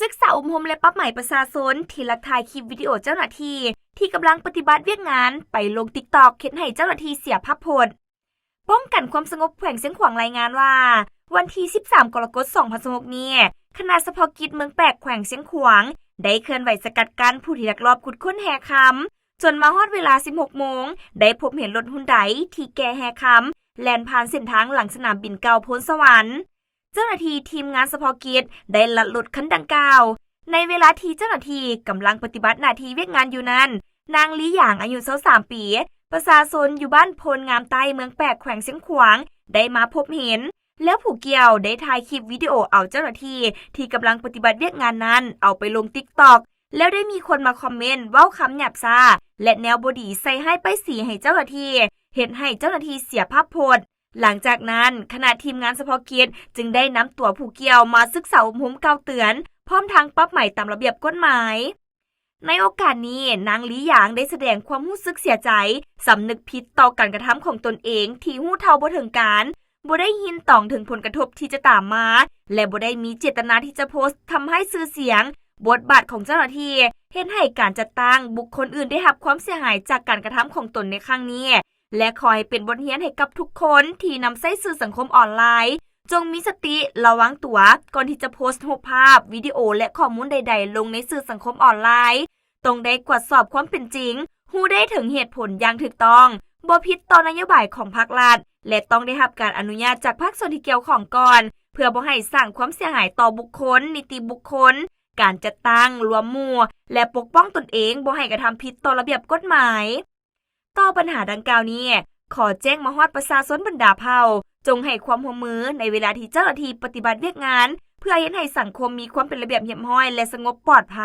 ສຶກສາອົບຮົມ ແລະ ປັບໃໝປະຊາຊົນທີ່ລັກຖ່າຍຄລິບວິດີໂອເຈົ້າໜ້າທີ່ທີ່ກຳລັງປະຕິບັດວຽກງານໄປລົງ TikTok ເຮັດໃຫ້ເຈົ້າໜ້າທີ່ເສຍພາບພົດ. ປ້ອງກັນຄວາມສະຫງົບແຂວງຊຽງຂວາງລາຍງານວ່າ ວັນທີສິບສາມ ກໍລະກົດ ສອງພັນຊາວຫົກນີ້ ຄະນະສະເພາະກິດເມືອງແປກ ແຂວງຊຽງຂວາງ ໄດ້ເຄື່ອນໄຫວສະກັດກັ້ນຜູ້ທີ່ລັກລອບຂຸດຄົ້ນແຮ່ຄຳ ຈົນມາຮອດເວລາສິບຫົກໂມງ ໄດ້ພົບເຫັນລົດຮຸນໄດທີ່ແກ່ແຮ່ຄຳ ແລ່ນຜ່ານເສັ້ນທາງຫຼັງສະໜາມບິນເກົ່າໂພນສະຫວັນ. ເຈົ້າໜ້າທີ່ທີມງານສະເພາະກິດໄດ້ລັດລົດຄັນດັ່ງກ່າວ. ໃນເວລາທີ່ເຈົ້າໜ້າທີ່ກຳລັງປະຕິບັດໜ້າທີ່ວຽກງານຢູ່ນັ້ນ, ນາງ ລີ ຢາງ ອາຍຸຊາວສາມປີ, ປະຊາຊົນຢູ່ບ້ານໂພນງາມໃຕ້ ເມືອງແປກ ແຂວງຊຽງຂວາງ ໄດ້ມາພົບເຫັນ, ແລ້ວຜູ້ກ່ຽວໄດ້ຖ່າຍຄລິບວິດີໂອເອົາເຈົ້າໜ້າທີ່ທີ່ກຳລັງປະຕິບັດວຽກງານນັ້ນເອົາໄປລົງ TikTok ແລ້ວໄດ້ມີຄົນມາຄອມເມັນເວົ້າຄຳຫຍາບຊ້າ ແລະ ແນວບໍ່ດີໃສ່ຮ້າຍປ້າຍສີໃຫ້ເຈົ້າໜ້າທີ່, ເຮັດໃຫ້ເຈົ້າໜ້າທີ່ເສຍພາບພົດ. ຫຼັງຈາກນັ້ນ, ຄະນະທີມງານສະເພາະກິດຈຶ່ງໄດ້ນຳຕົວຜູ້ກ່ຽວມາສຶກສາອົບຮົມກ່າວເຕືອນ, ພ້ອມທັງປັບໃໝຕາມລະບຽບກົດໝາຍ. ໃນໂອກາດນີ້, ນາງ ລີ ຢາງ ໄດ້ສະແດງຄວາມຮູ້ສຶກເສຍໃຈ, ສຳນຶກຜິດຕໍ່ການກະທຳຂອງຕົນເອງທີ່ຮູ້ເທົ່າບໍ່ເຖິງການ, ບໍ່ໄດ້ຍິນຕອງເຖິງຜົນກະທົບທີ່ຈະຕາມມາ ແລະ ບໍ່ໄດ້ມີເຈດຕະນາທີ່ຈະໂພສທຳຮ້າຍຊື່ສຽງ, ບົດບາດຂອງເຈົ້າໜ້າທີ່ ເຮັດໃຫ້ການຈັດຕັ້ງບຸກຄົນອື່ນໄດ້ຮັບຄວາມເສຍຫາຍຈາກການກະທຳຂອງຕົນໃນຄັ້ງນີ້ ແລະ ຂໍໃຫ້ເປັນບົດຮຽນໃຫ້ກັບທຸກຄົນທີ່ນຳໃຊ້ສື່ສັງຄົມອອນລາຍ, ຈົ່ງມີສະຕິລະວັງຕົວກ່ອນທີ່ຈະໂພສຮູບພາບ, ວິດີໂອ ແລະ ຂໍ້ມູນໃດໆລົງໃນສື່ສັງຄົມອອນລາຍ. ຕ້ອງໄດ້ກວດສອບຄວາມເປັນຈິງ, ຮູ້ໄດ້ເຖິງເຫດຜົນຢ່າງຖືກຕ້ອງ, ບໍ່ຜິດຕໍ່ນະໂຍບາຍຂອງພັກລັດ ແລະ ຕ້ອງໄດ້ຮັບການອະນຸຍາດຈາກພາກສ່ວນທີ່ກ່ຽວຂ້ອງກ່ອນ, ເພື່ອບໍ່ໃຫ້ສ້າງຄວາມເສຍຫາຍຕໍ່ບຸກຄົນ, ນິຕິບຸກຄົນ, ການຈັດຕັ້ງ, ລວມໝູ່ ແລະ ປົກປ້ອງຕົນເອງບໍ່ໃຫ້ກະທຳຜິດຕໍ່ລະບຽບກົດໝາຍ. ຕໍ່ບັນຫາດັ່ງກ່າວນີ້, ຂໍແຈ້ງມາຮອດປະຊາຊົນບັນດາເຜົ່າ, ຈົ່ງໃຫ້ຄວາມຮ່ວມມືໃນເວລາທີ່ເຈົ້າໜ້າທີ່ປະຕິບັດວຽກງານ, ເພື່ອເຮັດໃຫ້ສັງຄົມມີຄວາມເປັນລະບຽບຮຽບຮ້ອຍ ແລະ ສະຫງົບປອດໄພ.